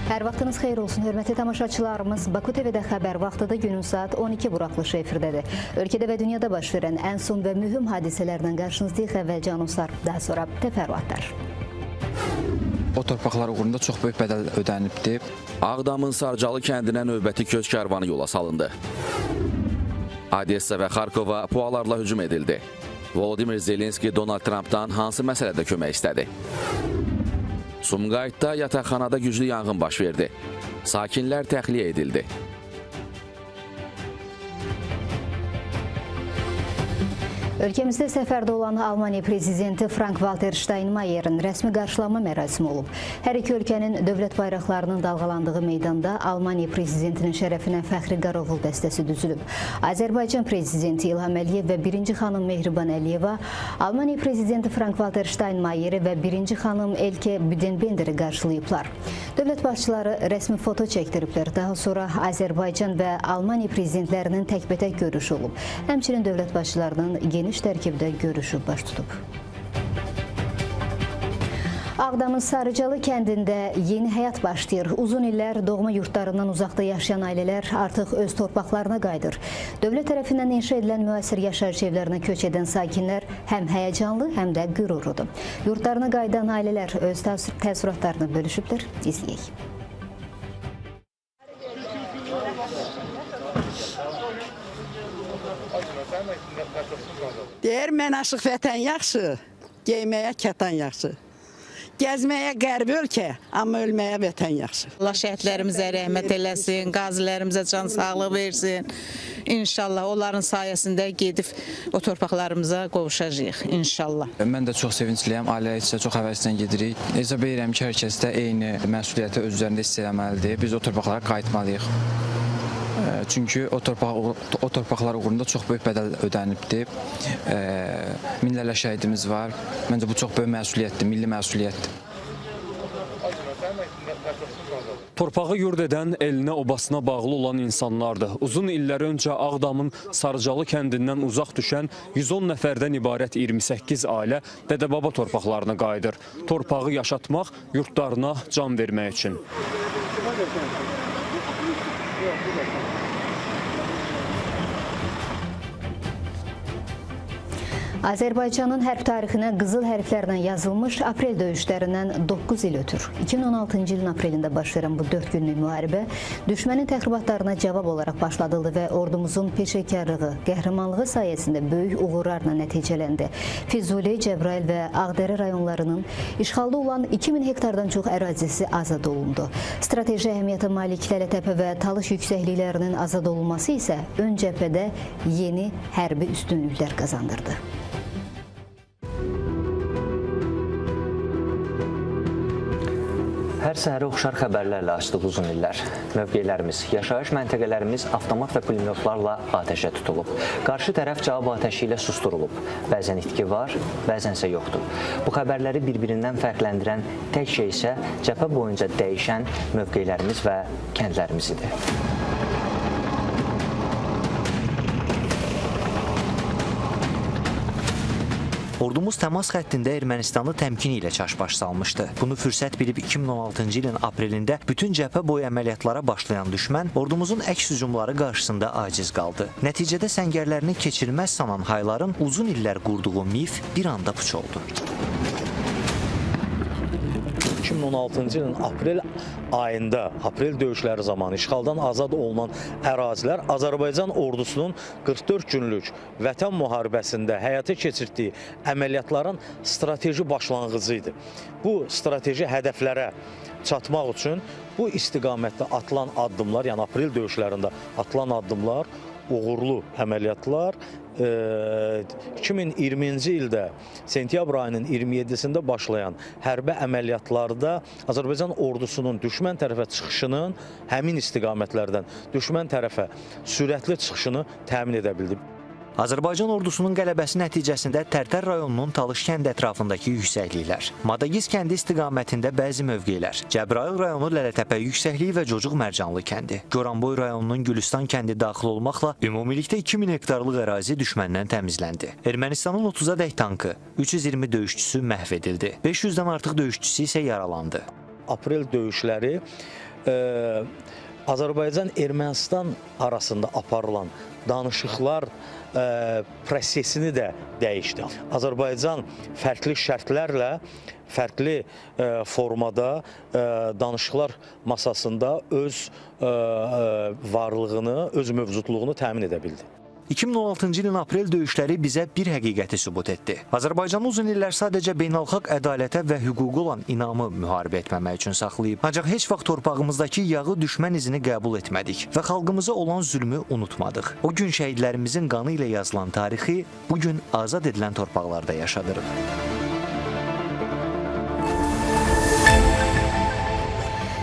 Hər vaxtınız xeyir olsun, hörmətli tamaşaçılarımız. Baku TV-də xəbər vaxtıdır. Günün saat 12 buraxılışı efirdədir. Ölkədə və dünyada baş verən ən son və mühüm hadisələrlə qarşınızdayıq. Əvvəlcə anonslar, daha sonra təfərrüatlar. O torpaqlar uğrunda çox böyük bədəl ödənibdir. Ağdamın Sarıcalı kəndinə növbəti köç karvanı yola salındı. Odessa və Xarkova PUA-larla hücum edildi. Volodimir Zelenski Donald Trampdan hansı məsələdə kömək istədi? Sumqayıtda yataqxanada güclü yanğın baş verdi. Sakinlər təxliyə edildi. Ölkəmizdə səfərdə olan Almaniya prezidenti Frank-Walter Steinmeierin rəsmi qarşılama mərasimi olub. Hər iki ölkənin dövlət bayraqlarının dalğalandığı meydanda Almaniya prezidentinin şərəfinə fəxri qarovul dəstəsi düzülüb. Azərbaycan prezidenti İlham Əliyev və birinci xanım Mehriban Əliyeva Almaniya prezidenti Frank-Walter Steinmeieri və birinci xanım Elke Büdenbenderi qarşılayıblar. Dövlət başçıları rəsmi foto çəkdiriblər. Daha sonra Azərbaycan və Almaniya prezidentlərinin təkbətək görüşü olub. Həmçinin dövlət başçılarının geniş tərkibdə görüşü baş tutub. Ağdamın Sarıcalı kəndində yeni həyat başlayır. Uzun illər doğma yurtlarından uzaqda yaşayan ailələr artıq öz torpaqlarına qayıdır. Dövlət tərəfindən inşa edilən müasir yaşayış evlərinə köç edən sakinlər həm həyəcanlı, həm də qürurludur. Yurtlarına qayıdan ailələr öz təəssüratlarını bölüşüblər. İzləyək. Deyir mən aşıq vətən yaxşı, geyməyə kətan yaxşı. Gəzməyə qərbi ölkə, amma ölməyə vətən yaxşı. Allah şəhidlərimizə rəhmət eləsin, qazilərimizə can sağlığı versin. İnşallah onların sayəsində gedib o torpaqlarımıza qovuşacağıq inşallah. Mən də çox sevincliyəm, ailə isə çox həvəslə gedirik. Hesab edirəm ki, hər kəs də eyni məsuliyyəti öz üzərində hiss eləməlidir. Biz o torpaqlara qayıtmalıyıq. Çünki o torpaqlar uğrunda çox böyük bədəl ödənibdir. Minlərlə şəhidimiz var. Məncə bu çox böyük məsuliyyətdir, milli məsuliyyətdir. Torpağı yurd edən, elinə obasına bağlı olan insanlardır. Uzun illər öncə Ağdamın Sarıcalı kəndindən uzaq düşən 110 nəfərdən ibarət 28 ailə dədə-baba torpaqlarına qayıdır. Torpağı yaşatmaq, yurtlarına can vermək üçün. Azərbaycanın hərb tarixinə qızıl hərflərlə yazılmış aprel döyüşlərindən 9 il ötür. 2016-cı ilin aprelində baş verən bu 4 günlük müharibə düşmənin təxribatlarına cavab olaraq başladıldı və ordumuzun peşəkarlığı, qəhrəmanlığı sayəsində böyük uğurlarla nəticələndi. Füzuli, Cəbrayıl və Ağdərə rayonlarının işğalda olan 2000 hektardan çox ərazisi azad olundu. Strateji əhəmiyyətə malik Lələtəpə və Talış yüksəkliklərinin azad olunması isə ön cəbhədə yeni hərbi üstünlüklər qazandırdı. Hər səhərə oxşar xəbərlərlə açdıq uzun illər. Mövqelərimiz, yaşayış məntəqələrimiz avtomat və pulemyotlarla atəşə tutulub. Qarşı tərəf cavab atəşi ilə susturulub. Bəzən itki var, bəzənsə yoxdur. Bu xəbərləri bir-birindən fərqləndirən tək şey isə cəbhə boyunca dəyişən mövqelərimiz və kəndlərimiz idi. Ordumuz təmas xəttində Ermənistanı təmkin ilə çaşbaş salmışdı. Bunu fürsət bilib 2016-cı ilin aprelində bütün cəbhə boyu əməliyyatlara başlayan düşmən ordumuzun əks hücumları qarşısında aciz qaldı. Nəticədə səngərlərini keçirilməz sanan hayların uzun illər qurduğu mif bir anda puç oldu. 2016-cı ilin aprel ayında, aprel döyüşləri zamanı işğaldan azad olunan ərazilər Azərbaycan ordusunun 44 günlük vətən müharibəsində həyata keçirtdiyi əməliyyatların strateji başlanğıcı idi. Bu strateji hədəflərə çatmaq üçün bu istiqamətdə atılan addımlar, yəni aprel döyüşlərində atılan addımlar, uğurlu əməliyyatlar 2020-ci ildə sentyabr ayının 27-sində başlayan hərbi əməliyyatlarda Azərbaycan ordusunun düşmən tərəfə çıxışının həmin istiqamətlərdən düşmən tərəfə sürətli çıxışını təmin edə bildi. Azərbaycan ordusunun qələbəsi nəticəsində Tərtər rayonunun Talış kəndi ətrafındakı yüksəkliklər, Madagiz kəndi istiqamətində bəzi mövqelər, Cəbrayıl rayonu Lələtəpə yüksəkliyi və Cocuq Mərcanlı kəndi, Goranboy rayonunun Gülüstan kəndi daxil olmaqla ümumilikdə 2000 hektarlıq ərazi düşməndən təmizləndi. Ermənistanın 30-a dək tankı, 320 döyüşçüsü məhv edildi. 500-dən artıq döyüşçüsü isə yaralandı. Aprel döyüşləri Azərbaycan-Ermənistan arasında aparılan danışıqlar prosesini də dəyişdi. Azərbaycan fərqli şərtlərlə, fərqli formada danışıqlar masasında öz varlığını, öz mövcudluğunu təmin edə bildi. 2016-cı ilin aprel döyüşləri bizə bir həqiqəti sübut etdi. Azərbaycan uzun illər sadəcə beynəlxalq ədalətə və hüquqa olan inamı müharibə etməmək üçün saxlayıb. Ancaq heç vaxt torpağımızdakı yağı düşmən izini qəbul etmədik və xalqımıza olan zülmü unutmadıq. O gün şəhidlərimizin qanı ilə yazılan tarixi bugün azad edilən torpaqlarda yaşadırıq.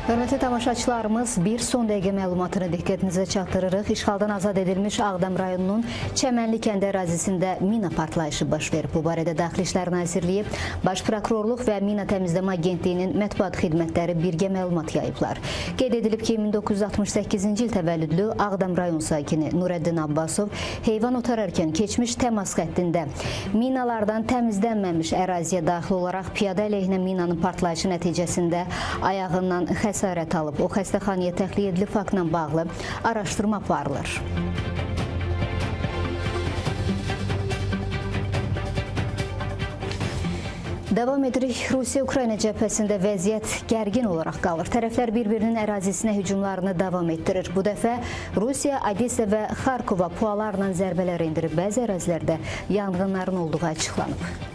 Hörmətli tamaşaçılarımız, bir son dəqiqə məlumatını diqqətinizə çatdırırıq. İşğaldan azad edilmiş Ağdam rayonunun Çəmənli kəndi ərazisində mina partlayışı baş verib. Bu barədə Daxili İşlər Nazirliyi, Baş Prokurorluq və Mina Təmizləmə Agentliyinin mətbuat xidmətləri birgə məlumat yayıblar. Qeyd edilib ki, 1968-ci il təvəllüdlü Ağdam rayon sakini Nurəddin Abbasov heyvan otararkən keçmiş təmas xəttində minalardan təmizlənməmiş əraziyə daxil olaraq piyada əleyhinə minanın partlayışı nəticəsində ayağından xəsarət alıb. O xəstəxanaya təxliyə edilib, faktla bağlı araşdırma aparılır. Davam edirik. Rusiya-Ukrayna cəbhəsində vəziyyət gərgin olaraq qalır. Tərəflər bir-birinin ərazisinə hücumlarını davam etdirir. Bu dəfə Rusiya Odessa və Xarkova pualarla zərbələr endirib. Bəzi ərazilərdə yanğınların olduğu açıqlanıb.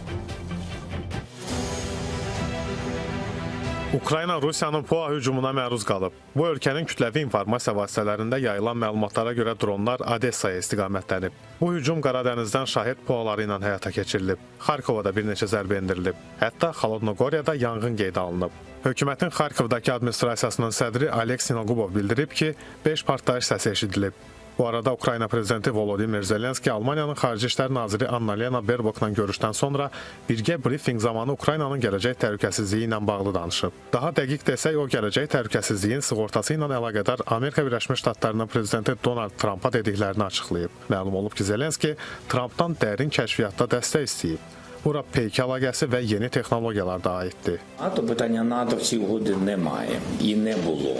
Ukrayna Rusiyanın PUA hücumuna məruz qalıb. Bu ölkənin kütləvi informasiya vasitələrində yayılan məlumatlara görə dronlar Odessaya istiqamətlənib. Bu hücum Qaradənizdən Şahid PUA-ları ilə həyata keçirilib. Xarkovada bir neçə zərbə endirilib. Hətta Xolodnoqoryada yanğın qeydə alınıb. Hökumətin Xarkovdakı administrasiyasının sədri Oleg Sinogubov bildirib ki, 5 partlayış səsi eşidilib. Bu arada Ukrayna prezidenti Volodimir Zelenski Almaniyanın Xarici İşlər naziri Annalena Baerbockla görüşdən sonra birgə brifinq zamanı Ukraynanın gələcək təhlükəsizliyi ilə bağlı danışıb. Daha dəqiq desək, o gələcək təhlükəsizliyin sığortası ilə əlaqədar Amerika Birləşmiş Ştatlarının prezidenti Donald Trumpa dediklərini açıqlayıb. Məlum olub ki, Zelenski Trumpdan dərin kəşfiyyatda dəstək istəyib. Bura peyk əlaqəsi və yeni texnologiyalar da aiddir. НАТО, питання НАТО в цій угоді немає і не було.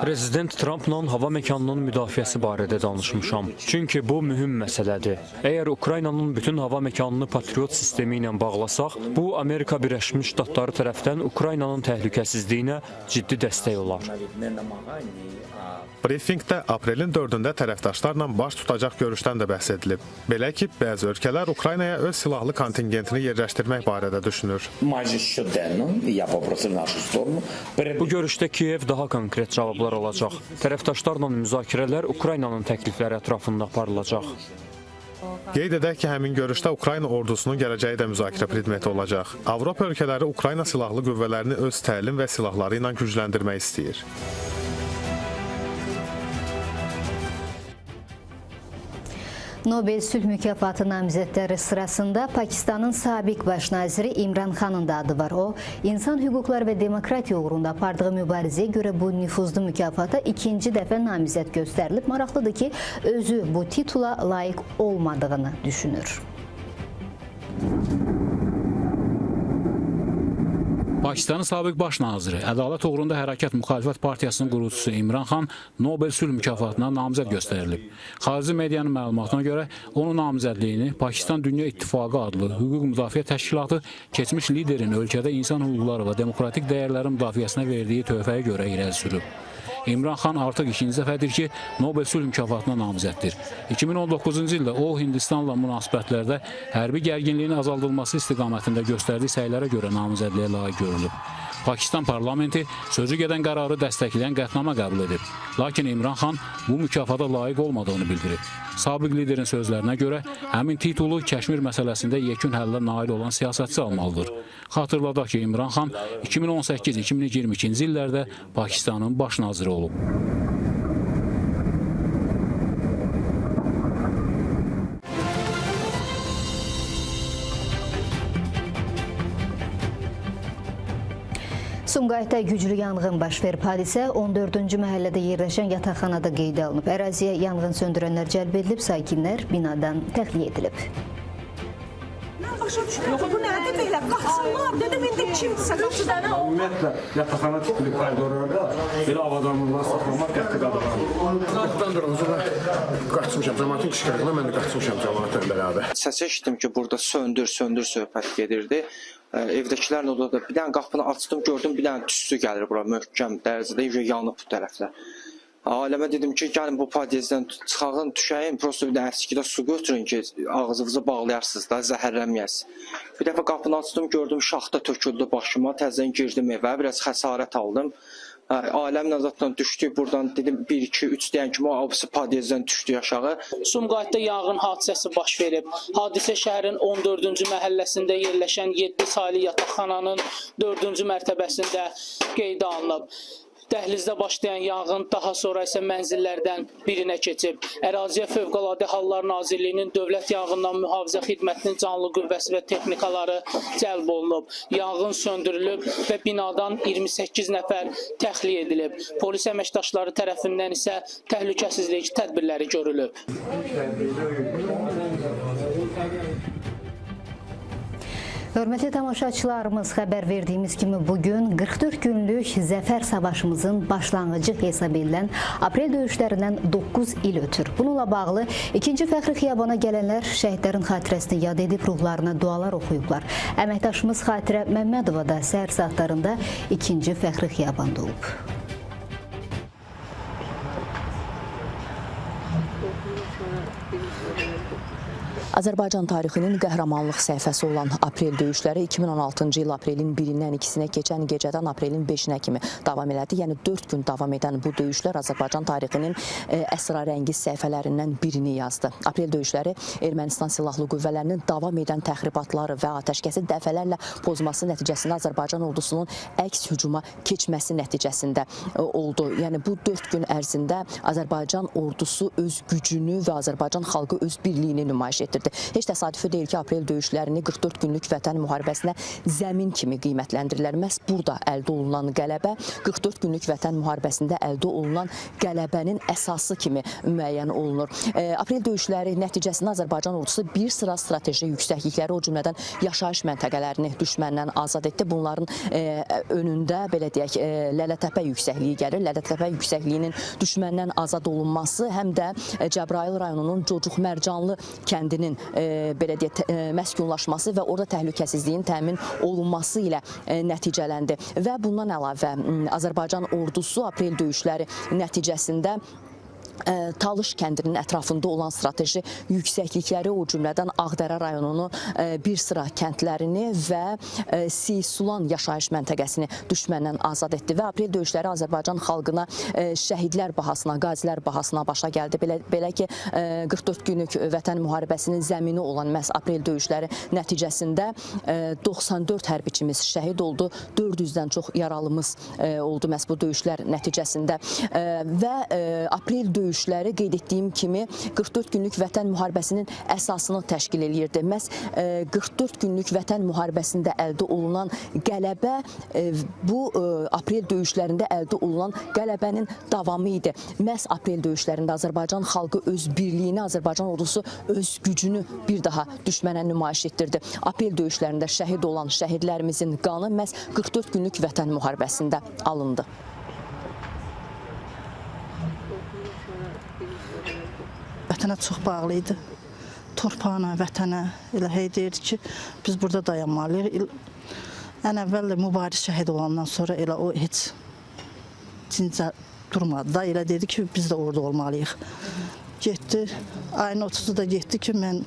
Prezident Trumpla hava məkanının müdafiəsi barədə danışmışam. Çünki bu mühüm məsələdir. Əgər Ukraynanın bütün hava məkanını Patriot sistemi ilə bağlasaq, bu Amerika Birləşmiş Ştatları tərəfdən Ukraynanın təhlükəsizliyinə ciddi dəstək olar. Brifinqdə aprelin 4-ündə tərəfdaşlarla baş tutacaq görüşdən də bəhs edilib. Belə ki, bəzi ölkələr Ukraynaya öz silahlı kontingentini yerləşdirmək barədə düşünür. Bu görüşdə Kiyev daha konkret cavablar alacaq. Tərəfdaşlarla müzakirələr Ukraynanın təklifləri ətrafında aparılacaq. Qeyd edək ki, həmin görüşdə Ukrayna ordusunun gələcəyi də müzakirə predmeti olacaq. Avropa ölkələri Ukrayna silahlı qüvvələrini öz təlim və silahları ilə gücləndirmək istəyir. Nobel sülh mükafatı namizədləri sırasında Pakistanın sabiq baş naziri İmran Xanın da adı var. O, insan hüquqları və demokratiya uğrunda apardığı mübarizəyə görə bu nüfuzlu mükafata ikinci dəfə namizəd göstərilib. Maraqlıdır ki, özü bu titula layiq olmadığını düşünür. Pakistanın sabiq baş naziri, Ədalət uğrunda Hərəkat Müxalifət Partiyasının qurucusu İmran Xan Nobel sülh mükafatına namizəd göstərilib. Xarici medianın məlumatına görə onun namizədliyini Pakistan Dünya İttifaqı adlı hüquq müdafiə təşkilatı keçmiş liderin ölkədə insan hüquqları və demokratik dəyərlərin müdafiəsinə verdiyi töhfəyə görə irəli sürüb. İmran Xan artıq ikinci dəfədir ki, Nobel sülh mükafatına namizəddir. 2019-cu ildə o, Hindistanla münasibətlərdə hərbi gərginliyin azaldılması istiqamətində göstərdiyi səylərə görə namizədliyə layiq görülüb. Pakistan parlamenti sözü gedən qərarı dəstəkləyən qətnamə qəbul edib. Lakin İmran Xan bu mükafata layiq olmadığını bildirib. Sabiq liderin sözlərinə görə həmin titulu Kəşmir məsələsində yekun həllə nail olan siyasətçi almalıdır. Xatırladaq ki, İmran Xan 2018-2022-ci illərdə Pakistanın baş naziri olub. Sumqayıtda güclü yanğın baş verib. Hadisə 14-cü məhəllədə yerləşən yataqxanada qeydə alınıb. Əraziyə yanğın söndürənlər cəlb edilib, sakinlər binadan təxliyə edilib. Mən başa düşmürəm, bu nədir belə? Qaçsınlar, dedim indi Kimsə 3 dənə oldu. Ümumiyyətlə yataqxana tipli koridorlarda belə avadanlıqlar saxlamaq qəti qadağandır. Qapıdan durumuzda qaçmışam cəmaətin qışqırığına, mən də qaçmışam cəmaətlə bərabər. Səs eşitdim ki, burada söndür, söndür söhbət gedirdi. Evdəkilərin odada bir dənə qapını açdım, gördüm bir dənə tüstü gəlir bura möhkəm dərəcədə yanıb bu tərəflər. Ailəmə dedim ki, gəlin bu podyezddən çıxağın, düşəyin, prosto bir dənə əskidə su götürün ki, ağzınızı bağlayarsınız da, zəhərlənməyəsiniz. Bir dəfə qapını açdım, gördüm şaxta töküldü başıma, təzədən girdim evə, biraz xəsarət aldım. Ailəmlə zaten düşdük buradan, dedim 1, 2, 3 deyən kimi o abisi podyezdən düşdük aşağı. Sumqayıtda yanğın hadisəsi baş verib. Hadisə şəhərin 14-cü məhəlləsində yerləşən 7 saylı yataqxananın 4-cü mərtəbəsində qeydə alınıb. Dəhlizdə başlayan yanğın daha sonra isə mənzillərdən birinə keçib. Əraziyə Fövqəladə Hallar Nazirliyinin Dövlət Yanğından Mühafizə Xidmətinin canlı qüvvəsi və texnikaları cəlb olunub. Yanğın söndürülüb və binadan 28 nəfər təxliyə edilib. Polis əməkdaşları tərəfindən isə təhlükəsizlik tədbirləri görülüb. Hörmətli tamaşaçılarımız, xəbər verdiyimiz kimi bugün 44 günlük zəfər savaşımızın başlanğıcı hesab edilən aprel döyüşlərindən 9 il ötür. Bununla bağlı 2-ci Fəxri Xiyabana gələnlər şəhidlərin xatirəsini yad edib ruhlarına dualar oxuyublar. Əməkdaşımız Xatirə Məmmədova da səhər saatlarında 2-ci Fəxri Xiyabanda olub. Azərbaycan tarixinin qəhrəmanlıq səhifəsi olan aprel döyüşləri 2016-cı il aprelin 1-dən 2-sinə keçən gecədən aprelin 5-inə kimi davam elədi. Yəni 4 gün davam edən bu döyüşlər Azərbaycan tarixinin əsrarəngiz səhifələrindən birini yazdı. Aprel döyüşləri Ermənistan silahlı qüvvələrinin davam edən təxribatları və atəşkəsi dəfələrlə pozması nəticəsində Azərbaycan ordusunun əks hücuma keçməsi nəticəsində oldu. Yəni bu 4 gün ərzində Azərbaycan ordusu öz gücünü və Azərbaycan xalqı öz birliyini nümayiş etdirdi. Heç təsadüfi deyil ki, aprel döyüşlərini 44 günlük vətən müharibəsinə zəmin kimi qiymətləndirirlər. Məhz burada əldə olunan qələbə 44 günlük vətən müharibəsində əldə olunan qələbənin əsası kimi müəyyən olunur. Aprel döyüşləri nəticəsində Azərbaycan ordusu bir sıra strateji yüksəklikləri, o cümlədən yaşayış məntəqələrini düşməndən azad etdi. Bunların önündə, belə deyək, Lələtəpə yüksəkliyi gəlir. Lələtəpə yüksəkliyinin düşməndən azad olunması həm də Cəbrayıl rayonunun Cocuq Mərcanlı kəndinin belə deyək, məskunlaşması və orada təhlükəsizliyin təmin olunması ilə nəticələndi. Və bundan əlavə Azərbaycan ordusu aprel döyüşləri nəticəsində Talış kəndinin ətrafında olan strateji yüksəklikləri, o cümlədən Ağdərə rayonunun bir sıra kəndlərini və Siysulan yaşayış məntəqəsini düşməndən azad etdi. Və aprel döyüşləri Azərbaycan xalqına şəhidlər bahasına, qazilər bahasına başa gəldi. Belə ki, 44 günlük vətən müharibəsinin zəmini olan məhz aprel döyüşləri nəticəsində 94 hərbiçimiz şəhid oldu, 400-dən çox yaralımız oldu məhz bu döyüşlər nəticəsində. Və aprel döyüşləri qeyd etdiyim kimi 44 günlük vətən müharibəsinin əsasını təşkil eləyirdi. Məhz 44 günlük vətən müharibəsində əldə olunan qələbə bu aprel döyüşlərində əldə olunan qələbənin davamı idi. Məhz aprel döyüşlərində Azərbaycan xalqı öz birliyini, Azərbaycan ordusu öz gücünü bir daha düşmənə nümayiş etdirdi. Aprel döyüşlərində şəhid olan şəhidlərimizin qanı məhz 44 günlük vətən müharibəsində alındı. Vətənə çox bağlı idi. Torpağına, vətənə elə hey deyirdi ki, biz burada dayanmalıyıq. Ən əvvəl də Mübariz şəhid olandan sonra elə o heç cincə durmadı da, elə dedi ki, biz də orada olmalıyıq. Getdi, ayın 30-u da getdi ki, mən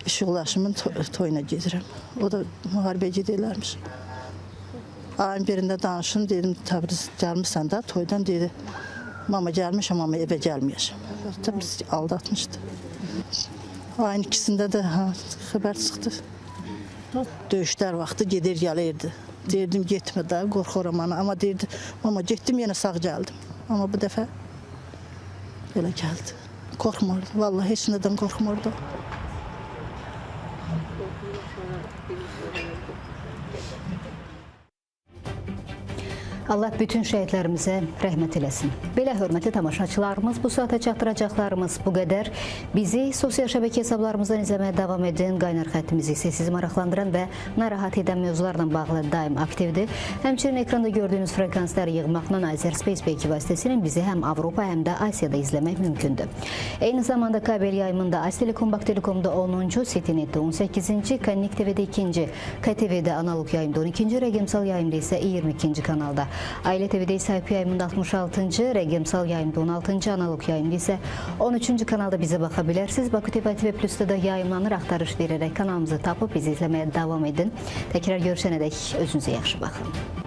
iş yoldaşımın toyuna gedirəm. O da müharibəyə gedirlərmiş. Ayın birində danışdım, dedim, Təbriz gəlmirsən də toydan, dedi. Mama gəlmişəm, amma evə gəlməyəcəm. Bizi aldatmışdı. Ayın ikisində də xəbər çıxdı. Döyüşlər vaxtı gedir, gəlirdi. Deyirdim, getmə də, qorxuram ana. Amma deyirdi, mama getdim, yenə sağ gəldim. Amma bu dəfə belə gəldi. Qorxmurdu, vallahi heç nədən qorxmurdu. Allah bütün şəhidlərimizə rəhmət eləsin. Belə hörmətli tamaşaçılarımız, bu saata çatdıracaqlarımız bu qədər. Bizi sosial şəbəkə hesablarımızdan izləməyə davam edin. Qaynar xəttimiz isə sizi maraqlandıran və narahat edən mövzularla bağlı daim aktivdir. Həmçinin ekranda gördüyünüz frekansları yığmaqla Azerspace B2 vasitəsilə bizi həm Avropa, həm də Asiyada izləmək mümkündür. Eyni zamanda kabel yayımında Aztelekom, Baktelekomda 10-cu, Citynet-də 18-ci, Connect TV-də 2-ci, KTV-də analog yayımda 12-ci, rəqəmsal yayımda isə 22-ci kanalda. Ailə TV-də isə IP yayımında 66-cı, rəqəmsal yayımda 16-cı, analog yayımda isə 13-cü kanalda bizə baxa bilərsiniz. Baku TV TV Plus-da da yayımlanır. Axtarış verərək kanalımızı tapıb bizi izləməyə davam edin. Təkrar görüşənədək özünüzə yaxşı baxın.